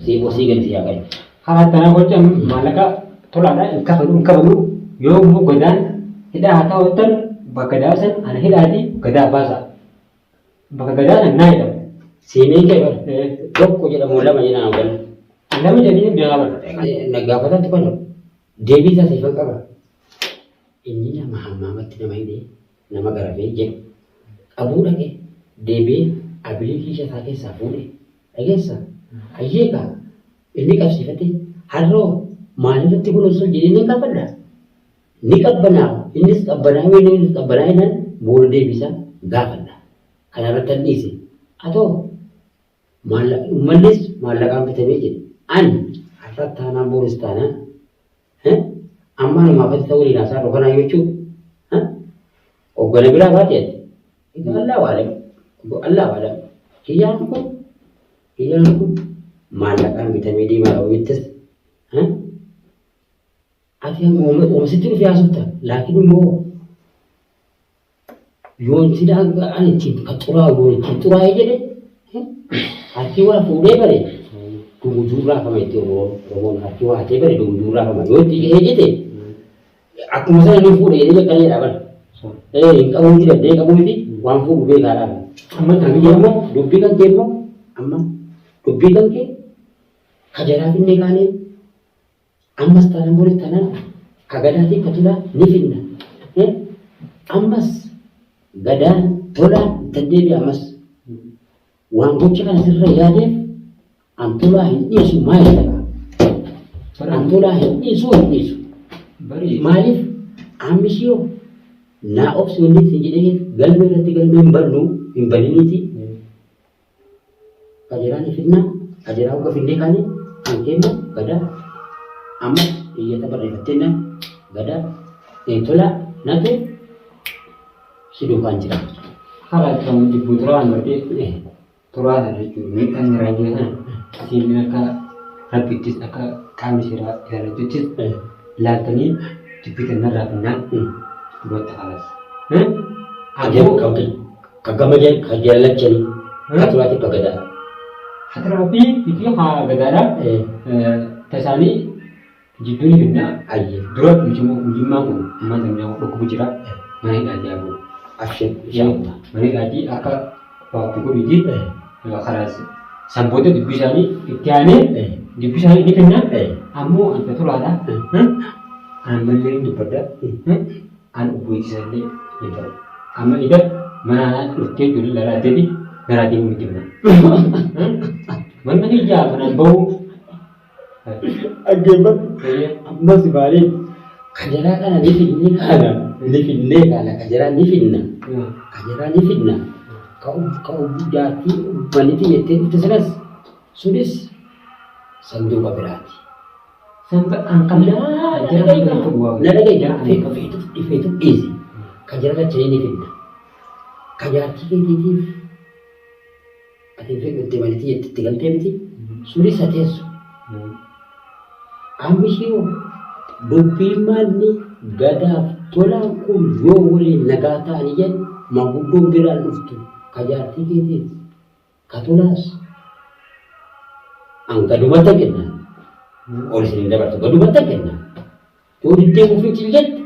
Sii bosii gadi si haa galu. Karaa tanaa gocha maallaqa tolaadha hin kafalu hin kafalu yoo immoo gadaan hidhaa haa ta'u jettan bakka gadaa san ana hidhaati gadaa baasa. Bakka gadaa san naa hidhamu. Siimeen kee bara tokko jedhamu lama jedhaan hoggan. Lama jedhanii beekaa bara. Na gaafatatti kun deebii isaa siifan qaba. Inni nama hammaamatti nama hidhee nama garafee jedhu qabuu dhaqe deebi'ee abilii kiisha isaa keessaa fuudhe dhageessa hayyee kaa inni qabsiifate har'oo maalirratti kun osoo jedhee nan gaafadha ni qabbanaa'a innis qabbanaa'ee innis qabbanaa'ee nan booda deebisa gaafadha kanarratti an dhiise atoo Uummannis maallaqaan bitamee jedhe. An har'a taanaan boris taanaan amma anumaaf ati ta'uu waliin haasaa kanaa jechuu hoggana biraa baate ati. Egaa Allaa waalam Allaa waalam kiyyaan kun kiyyaan kun maallaqaan bitamee deemaa qabu jettes ati uuma sitti dhufee haasofta laakiin immoo Yoon silaa ani ittiin ka xuraa'u yoon ittiin xuraa'e jedhe harki waa fuudhee bare dugujuu raafama itti Oromoon Oromoon harki waa hatee bare dugujuu raafama yoo itti gahee jedhe akkuma sana ni fuudhe jedhee akkana jedha bara. Ee hin qabu miti danda'ee qabu miti waan fuudhu beekaadhaan. Amma Kan kee immoo dubbii kan kee immoo amma dubbii kan kee ka jaraa finnee kaanee Ammas taanaan boris taanaan ka gadaatii ka tolaa ni finna. Ammas gadaan tolaan ittan deebi'a ammas. Waan gocha kana sirra yaadeef an tolaa hin dhiisu maa jedhama. An tolaa hin dhiisu hin dhiisu. Maaliif ammishiyoo naa obsi wanni isin jedhee galmee irratti galmee hin bannu hin baniniiti. Kajeraa ni fidna, kajeraa hogga finnee kaane kan kennu gadaa ammas iyyata barreeffatteenna gadaa tola natu si duukaan jira. Karaa kan jibbuu turaa waan bartee turaa sana jechuudha. Miidhaan irraa jiru sana isiin akka rabbittis akka qaamni seeraa ilaallatuttis ilaaltanii dubbii tan narraa finnaan dubbatti kalas. Ammoo Ka gama ka jaalachani ka turaatiif ka gadaa. Ka turaatii fi ka gadaadha. Ta isaanii jidduu ni finna. Ayyee. Dura mujimmaan kun ammaan tana dhukkubu jira. Mana hidhaatii haa godhu. Abshir inshallah. Mana hidhaatii akka baaftu godhuuti. Karaa san booda dubbii isaanii itti aanee dubbii isaanii ni finna. Ammoo anta tolaadha. An ammallee ni dubbadha. An obboleettii isallee hin ta'u. Amma ida mana dhuftee ijoollee ilaalaa deebi naraa deemuu miti mana. Manni kiyyaa manaan bahuu. Dhaggeeffadhu. Ammas maaliif kajaraa kana ni finni kana ni finnee kana kajaraa ni finna kajaraa ni finna ka ka jaartii maniti jettee dhufte sanas sunis sanduuqa biraati. Sanba an kan Na dhaga'i feetu feetu dhiisi. Ka jara lachanii ni fidna. Ka jaartii keetiitiif ati hin fedhu itti malitii jetti itti galtee miti. Sunis haa teessu. Amma ishee dubbii maalli gadaaf tolaan kun yoo waliin nagaa ta'anii jedhu manguddoon biraan dhuftu ka jaartii keetiif Ka tolaas an gadumatti kenna. Ol isin hin dabartu gadumatti kenna. Yoo diddee mufiin cil jette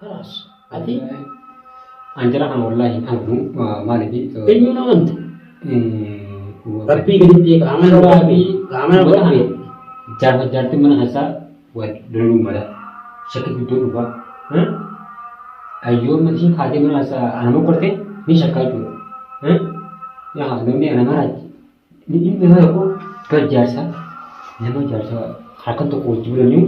kalaas ati An jara kana wallaahi hin amanu maaliif eenyuun amanta? Rabbii gaditti eega amana rabbii amana rabbii. Jaarsa jaartiin mana keessaa wal loluu mala shakki guddoo dhufa. Ayyoo amma ishiin kaatee mana keessaa ana mokkorte ni shakkaa jechuudha. Yaa namni ana maraatti inni nama tokko gar jaarsa nama jaarsa harkan tokko wajjin bulanii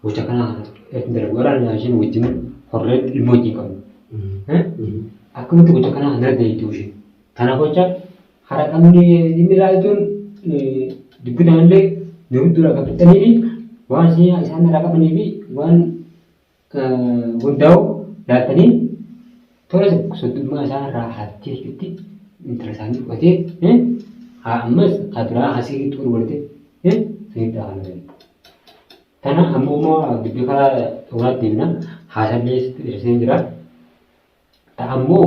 gocha kana irratti dalagu warra isheen wajjin horree ilmoo wajjin qabnu. Akkamitti gocha kana kana dalagu isheen. Kanaaf jecha hara qabni dhimmi ilaaltuun dubbii kanallee nu gidduu akka fixxanii fi waan isaan irraa qabanii fi waan hundaa'u laaltanii tola soddummaa isaan irraa hattee jechuutti intala isaanii fudhatee haa ammas haa duraa asii xuru godhate sanitti haa kanatanii. Tana ammoo immoo dubbii karaa xumuraatti deemna haasallee sitti dhiyeessee jira. Ta ammoo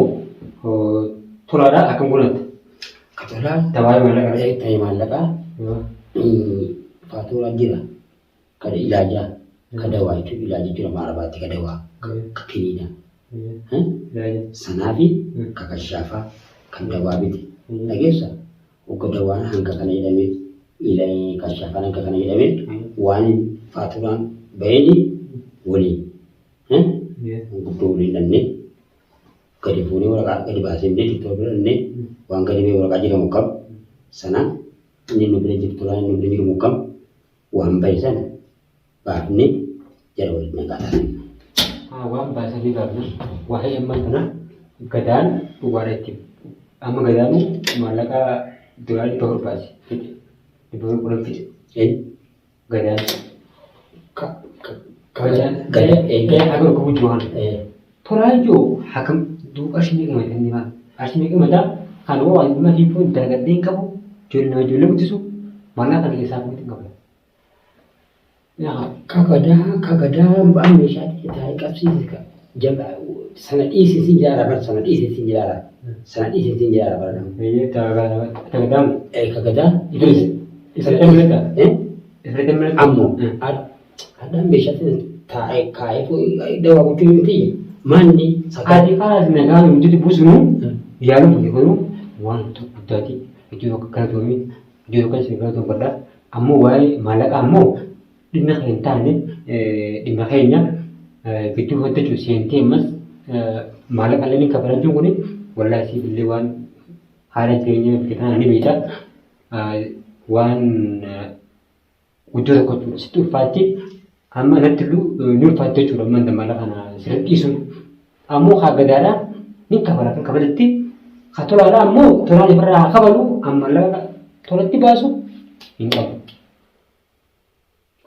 tolaadha akkam godhatta? Ka tolaa Tawaayee maallaqaa. Ta'e maallaqaa. Faatuuraan jira. Kan ilaajaa ka dawaa jechuun ilaajaa jechuun afaan Arabaatti ka dawaa ka kiniinaa. Sanaa fi ka kashaafaa kan dawaa miti. Dhageessa? Hogga dawaan hanga kana jedhamee kashaafaan hanga kana jedhamee waan faaturaan baheen waliin guddoo waliin dhannee gadi fuunee waraqaa gadi baasifnee doktora bira dhannee waan gadi bahee waraqaa jedhamu kam sana inni nu bira jirtu inni nu bira jiru kam waan bahe sana baafnee jara waliin nagaa taasifna. Waan baasanii baafna. Waa'ee ammaa kana gadaan dhugaadha itti. Amma gadaanu maallaqa doolaara 400 baase. 410 fixe. Eenyu? Gadaan. Ka ka Gadaan. Gada Gadaan haga dhukkubuu jiru kana. Tolaa ijoo hakam duu qarshii meeqa mataa inni maal? Qarshii meeqa mataa kan hoo ani dhimma fiifuu dalagadhee hin qabu ijoollee nama ijoollee guddisu maallaqa kana keessaa fuutu hin qabu. Ka gadaa ba'aan meeshaa taa'ee qabsiise ka jaba sana dhiisi sin jedhaara bar sana dhiisi sin jedhaara sana dhiisi sin jedhaara bara nama. Ta gadaamu. Ka gadaa dhiisi. Isirratti mul'ata. Isirratti mul'ata. Ammoo adaan meeshaa taa'ee kaa'ee dawaa gochuu miti manni sagal. Ati karaa nagaa nuti buusnu yaaluun kun kun waan guddaati. Iddoo tokko galatoomii iddoo tokko isin galatoomfadha. Ammoo waa'ee maallaqaa ammoo dhimma keenya hin taane dhimma keenya gidduu hojjechuu seentee ammas maallaqa illee ni kafalachuun kun wallaahi siif illee waan haala jireenya biyya kanaa ni beekta. Waan guddoo tokko jechuudha. Sitti ulfaatti amma natti illee ni ulfaatti jechuudha. Amma maallaqa kana sirriitti dhiisuun. Ammoo haa gadaadhaa ni kafala kan kafaletti haa tolaadhaa ammoo tolaan ifirraa haa kafalu amma maallaqa tolatti baasu hin qabu.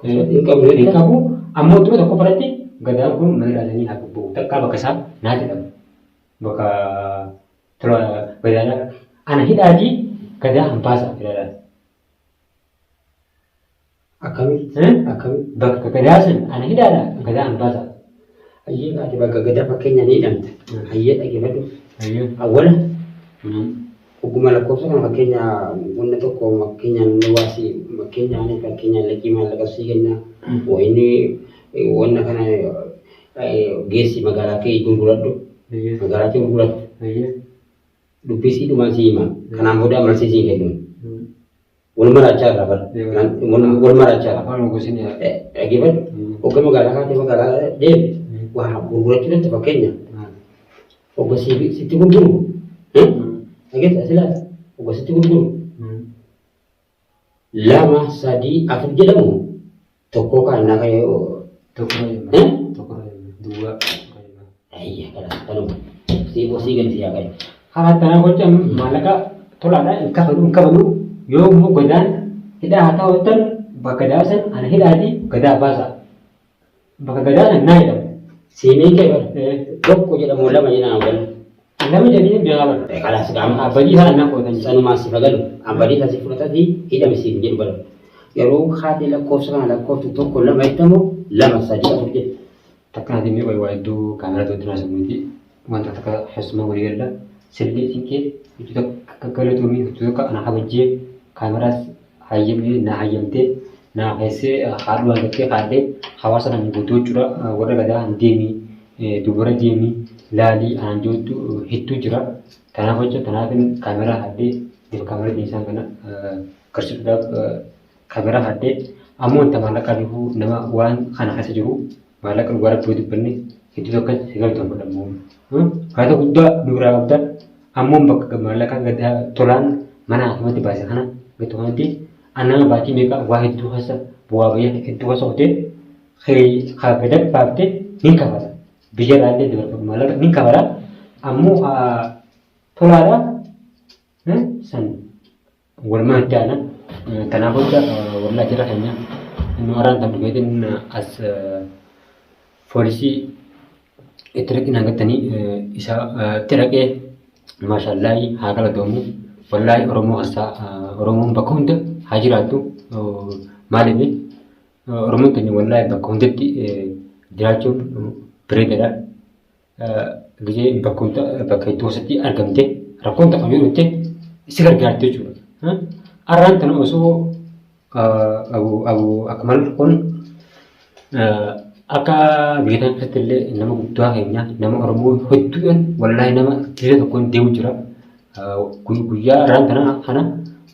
Hin qabu Hin qabu ammoo dura tokko biratti gadaan kun mana dhaalanii haa gabbaa'u takkaa bakka isaa naa jedhamu. Bakka tola gadaadhaa. Ana hidhaatii gadaa han baasa hidhaadhaan. Akkamitti? Akkamitti? Bakka gadaa san ana hidhaadha gadaa han baasa. Hayyee kaate bakka gadaa fakkeenya ni hidhamta. Hayyee dhaggeeffadhu. Awwala ogguma lakkoofsa kana fakkeenya wanna tokko fakkeenyaan nu baasi fakkeenyaan fakkeenyaan liqii maallaqa sii kenna wayini wanna kana geessi magaalaa kee gurguradhu magaalaa kee gurguradhu dubbii sii dhumaan sii hima kanaan booda amalsii sii kennu wal maraachaa irraa bara wal maraachaa irraa Afaan gosin dhaggeeffadhu hogga magaalaa kaatee magaalaa deemte waa gurgurachuu dandeetta fakkeenya hogga sitti gurguru dhageessa silaas hogga sitti gurguru 2 3 4 jedhamu tokkoo kaannaa kan Tokko jenna. Tokko jenna. Duwwaa. Ayya kana kanuma sii sii gadi siyaa gadi. Karaa tanaa gocha maallaqa tolaadha hin kafalu hin kafalu yoo immoo gadaan hidhaa haa ta'u jettan bakka gadaa san ana hidhaati gadaa baasa. Bakka gadaa san naa hidhamu. Siinii kee bara tokko jedhamu lama jedhaan wal. Lama jedhanii beekaa bara. Kalaas qaama. Badii isaa naa qo'atan. Sanumaan si fagalu. An badii isaa si fudhatati hidhame siif jedhu bara. Yeroo kaatee lakkoofsa kana lakkooftu tokko lama jettamu 2 3 4 jedhu. Takka nati mee qoy waa hedduu kaameraa tootti naa samuuti wanta takka keessumaa walii galla sillee sinqee hedduu takka galatoomii hedduu takka ana kabajjee kaameraas hayyamee naa hayyamtee naa keessee haadhu waan tattee haadhee hawaasa kan guutuu jechuudha warra gadaa hin deemii dubara deemii laalii anaan joottu hedduu jira tanaaf jecha tanaafin kaameraa haadhee bifa kaameraa isaan kana garsiisuudhaaf kaameraa haadhee ammoo wanta maallaqaa beekuu nama waan kana keessa jiru maallaqa dhugaa rabbi yoo dubbanne hedduu takka si galatoomfadha ammoo. Galata guddaa duraa qabda ammoo bakka maallaqa gadaa tolaan mana akimatti baase kana gatu kanatti anama baatii meeqa waa hedduu keessa bu'aa bahii hedduu keessa kutee haa gada baafte ni kafala. Biyya irraa illee dabarfatu maallaqa ni kafala. Ammoo tolaadha san walumaa itti aana. Kanaaf jecha wallaa jara keenya nu araan kan dhufeetiin as poolisii itti dhaqinaan gattanii isa itti dhaqee maashallaahi haa galatoomu. Wallaahi Oromoo keessaa Oromoon bakka hunda haa jiraattu. Maaliif Oromoon keenya wallaahi bakka hundatti jiraachuun bareedaadha. Gizee bakka hunda bakka hedduu keessatti argamte rakkoon takka yoo dhufte si gargaarti jechuudha. Arraan tana osoo abu abu akmal kun akka biyya tana keessatti illee nama guddaa keenya nama Oromoo hedduudhaan wallaahi nama kiila tokkoon deemu jira. Guyyaa arraan tana kana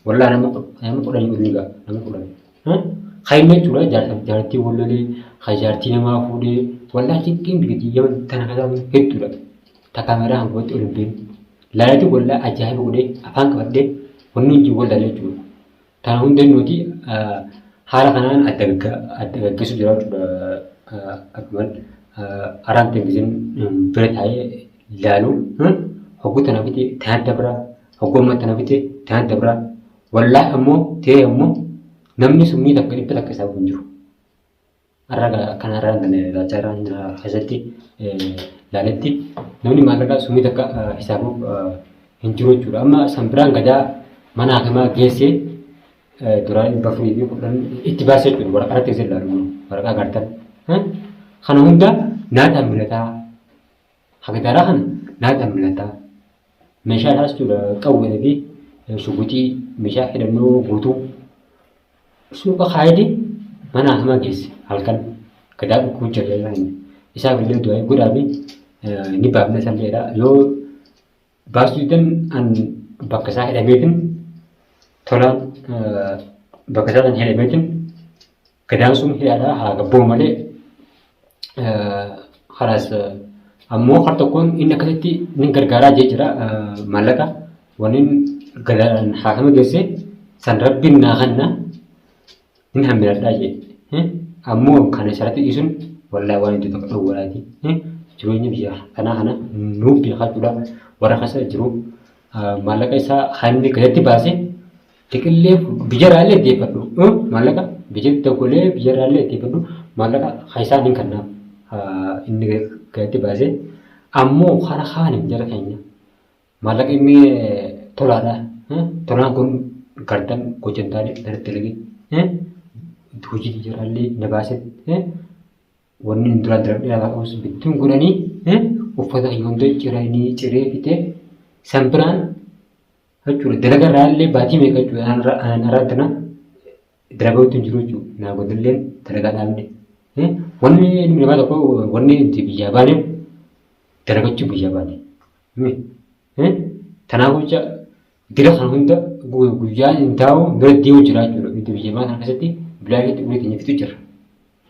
wallaahi nama 10 ol ni ga'a nama 10. Kan inni jechuudha jaarsaaf jaartii wal lolee kan jaartii namaa fuudhee wallaahi cinqiin biyya tiyya tana keessa hedduudha. Ta kaameeraa hangootti ol hin beekne. Laalati wallaahi ajaa'iba godhee afaan qabadhee wanni hin jiru wallaalee jechuudha. Tana hunda nuti haala kanaan adda gaggeessu jira jechuudha. Akkuma araan ta'e bira taa'ee laalu hogguu tana fite tana dabra hogguu amma tana fite tana dabra wallaahi ammoo ta'ee ammoo namni summii takka 100 isaa hin jiru. Har'a kana irraa kan ilaalcha irraa keessatti ilaaletti namni maallaqa summii takka hisaabuuf hin jiru jechuudha. Amma san biraan gadaa mana hakimaa geessee duraan 410 itti baasee jechuudha. Waraqaa irratti isin ilaalu waraqaa gartan. Kana hunda naa xammilataa. Haga daraa kana naa xammilataa. Meeshaa isaas jechuudha qawwee fi shuguxii meeshaa hidhannoo guutuu suuqa kaayidi mana hakimaa geesse halkan gadaa dhukkuu jira jedhan isaaf illee du'aa godhaa fi ni baafna isalleedha yoo baasuu didan an bakka isaa hidhameetin tolaan bakka isaa san hidhameetin gadaan sun hidhaadha haa gabboo malee kalaas ammoo har tokkoon inni akkasitti ni gargaaraa jee jira maallaqa waniin gadaadhaan haakama geesse san rabbiin naa kanna hin hambiradhaa jee ammoo kana isarratti dhiisuun wallaahi waan iddoo tokko dhowwalaati jireenya biyya kanaa kana nuuf beekaa jechuudha warra keessa jiru maallaqa isaa kan inni gadatti baase Tiqillee biyyarraallee deeffadhu. Maallaqa biyya tokkollee biyyarraallee deeffadhu. Maallaqa isaan hin kennaaf inni gadi baasee. Ammoo karaa kaaniin jara keenya maallaqa inni tolaadha. Tolaan kun gartan gocha hin taane irratti dalage. Hojii biyyarraallee na baase. Wanni inni duraan dura dheeraa qabus bittuun godhanii uffata kiyya hunda ciranii ciree fitee san biraan jechuudha. Dalaga irraa illee baatii meeqa jechuudha. Anan irraa tana dalagaa hin jiru jechuudha. Naa godilleen dalagaa dhaabne. Wanni ilmi namaa tokko wanni nuti biyyaa baaneef dalagachuu biyyaa baane. Kanaaf jecha dira kana hunda guyyaa hin taa'u bira deemu jira jechuudha. Nuti biyya baana kana keessatti bilaa keetti ulee keenya fixu jira.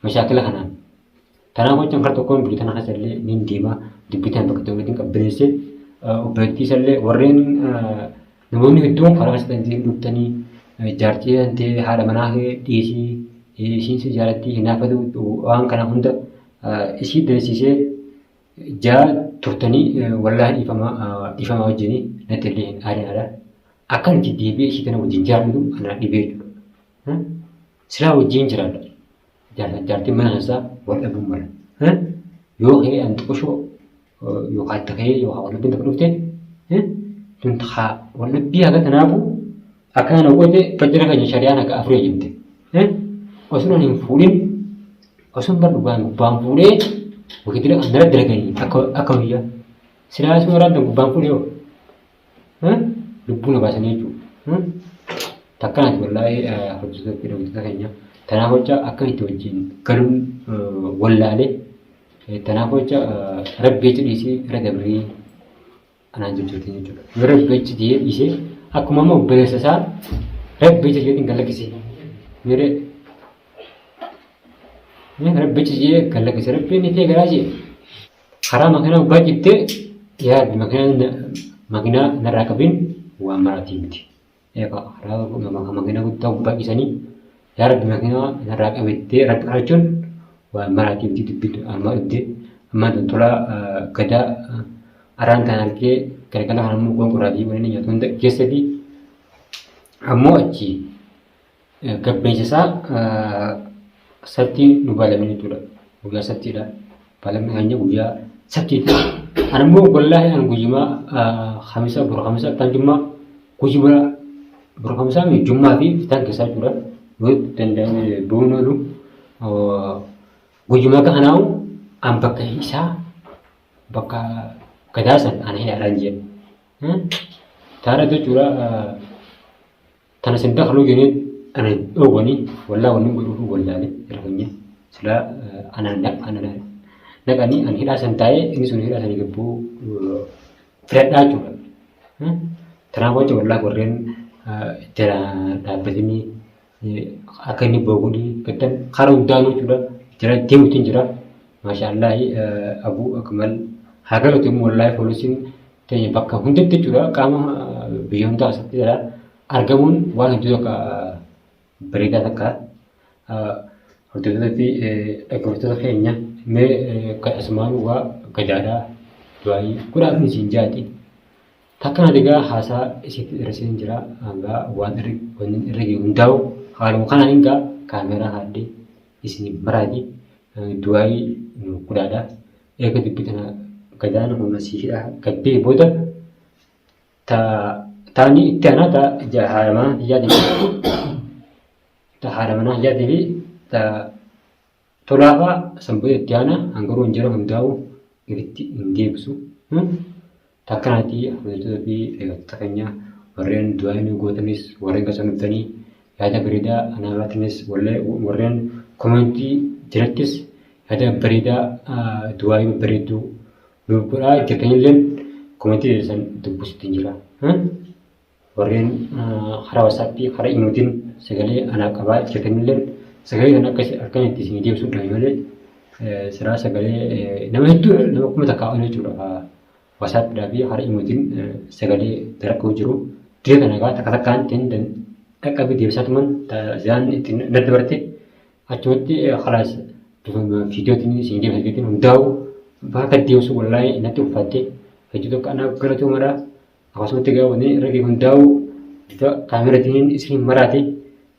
Mashaakila kanaan. Kanaaf jecha kara tokkoon biyya tana keessa illee niin deema dubbii tana bakka tokkotti qabbaneessee obboleettii isallee warreen namoonni hedduun karaa keessa dandeenye dhuftanii jaartii tantee haadha manaa kee dhiisii isiin si jaalatti hinaafatu waan kana hunda isii dansiisee jaa turtanii wallaahi dhiifama dhiifama wajjin natti illee hin aarinaadha. Akka nuti deebi'ee ishii tana wajjin jiraannu ana dhibee jechuudha. Silaa wajjin jiraadha. Jaarsa jaartiin mana keessaa wal dhabuun mala. Yoo ka'ee an xiqqoshoo yookaan itti ka'ee yookaan wal dhabbiin takka dhufte tun haa wal dhabbii haga tanaafuu akka kana goote fajjira keenya shari'aan haga afurii eeyyamte. Osoo ani hin fuudhin osoo bar dhugaan gubbaan fuudhee wakidira kan nara dalaganii akka akka guyyaa silaa asuma irraa gubbaan fuudhee hoo Lubbuu na baasanii jechuudha. Takka nati wallaahi hojjettoota fi hojjettoota keenya tanaaf jecha akka itti wajjin galuun wallaalee tanaaf jecha rabbi jecha dhiisee irra dabrii anaan jechuutiin jechuudha. Yoo rabbi jecha dhiisee akkuma amma obboleessa isaa rabbi jecha jedheetiin gad lakkisee miree rabbi jecha jedhee gad lakkisee rabbi inni ta'e garaa jee Karaa makiinaa gubbaa cittee yaa Rabbi makiinaa narraa qabin waan maraatii miti. Eegaa karaa makiinaa guddaa gubbaa ciisanii yaa Rabbi makiinaa narraa qabettee Rabbi kadhachuun waan maraatii miti dubbiin amma dhufte amma tolaa gadaa araan kan argee galgala kana immoo qonqoraa fi waliin nyaatu hunda keessa fi ammoo achi Gabbeessa isaa sabtiin nu baalamne jechuudha. Guyyaa sabtiidha. Baalamni keenya guyyaa sabtiiti. Ani immoo wallaahi an guyyuma kamisa bor kamisa akkaan jummaa guyyuma bor kamisaa mi jummaa fi fitaan keessaa jechuudha. Yoo danda'ame bu'uun oolu guyyuma akka kanaa'u an bakka isaa bakka gadaa san ana hidhaadhaan jedhe. Taara jechuudha. Tana sin dakaluu jedhee ana dhoowwanii wallaa wanni godhuuf wallaale jara keenya silaa ana ana naqanii ani hidhaa san taa'ee inni sun hidhaa sanii gabbuu filadhaa jechuudha. Tanaaf jecha wallaa warreen jara dhaabbatanii akka inni bahu godhii gattan karaa hundaanuu jechuudha jara deemuutiin jira. Maashaallahi Abuu Akmal haa galatu immoo wallaahi poolisiin teenya bakka hundatti jechuudha qaama biyya hundaa keessatti jira argamuun waan hedduu takka bareedaa takka hordoftoota fi dhaggeeffattoota keenya mee kan asumaan waa gadaadhaa du'aayii godhaa fi isin jaati. Takka na egaa haasaa isitti dheeresseen jira hanga waan irra wanni irra ga'e hundaa'u haaluma kanaan egaa kaameeraa haadhee isin maraati du'aayii nu godhaadha. Eega dubbii tana gadaan humna sii hidhaa gabbee booda ta taani itti aanaa ta haadha manaa hiyyaatii fi ta haadha manaa hiyyaatii fi ta tolaa fa'aa san booda itti aanaa hangaruu hin jira hundaa'u ifitti hin deebisu. Ta akkanaati hordoftoota fi dhaggeeffattoota keenya warreen du'aa nu gootanis warreen keessa dhuftanii yaada bareedaa anaa laatanis warreen komentii jirattis yaada bareedaa du'aa babbareedduu nuuf godhaa jirtanilleen komentii keessan dubbisutti jira. Warreen karaa WhatsAppii karaa imootiin sagalee anaa qabaa jirtanilleen sagalee kana akka akkan itti isin deebisuudhaan malee siraa sagalee nama hedduu nama 1000 ol jechuudha. WhatsAppidhaa fi karaa imootiin sagalee darakkoo jiru. Dira kana egaa takka takkaan ittiin dhaqqabee deebisaa tuman zaan ittiin natti barte achumatti kalaas viidiyootiin isin deebisa jechuun hundaa'u bakka deebisu wallaahi natti ulfaatte hedduu tokko anaaf galatoomadha. Akkasumatti egaa wanni irra ga'e hundaa'u bifa kaameraatiin isin maraate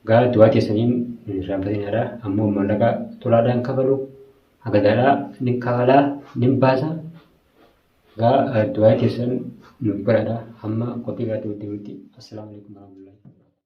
gaa du'aa keessaniin hin irraanfatinaadha. Ammoo maallaqa tolaadhaan kafalu hagadaadhaa ni kafalaa ni baasa. Gaa du'aa keessan nuuf godhaadha. Hamma qophii biraatti walitti deebinutti. Assalaamu alaikum warahmatullahi.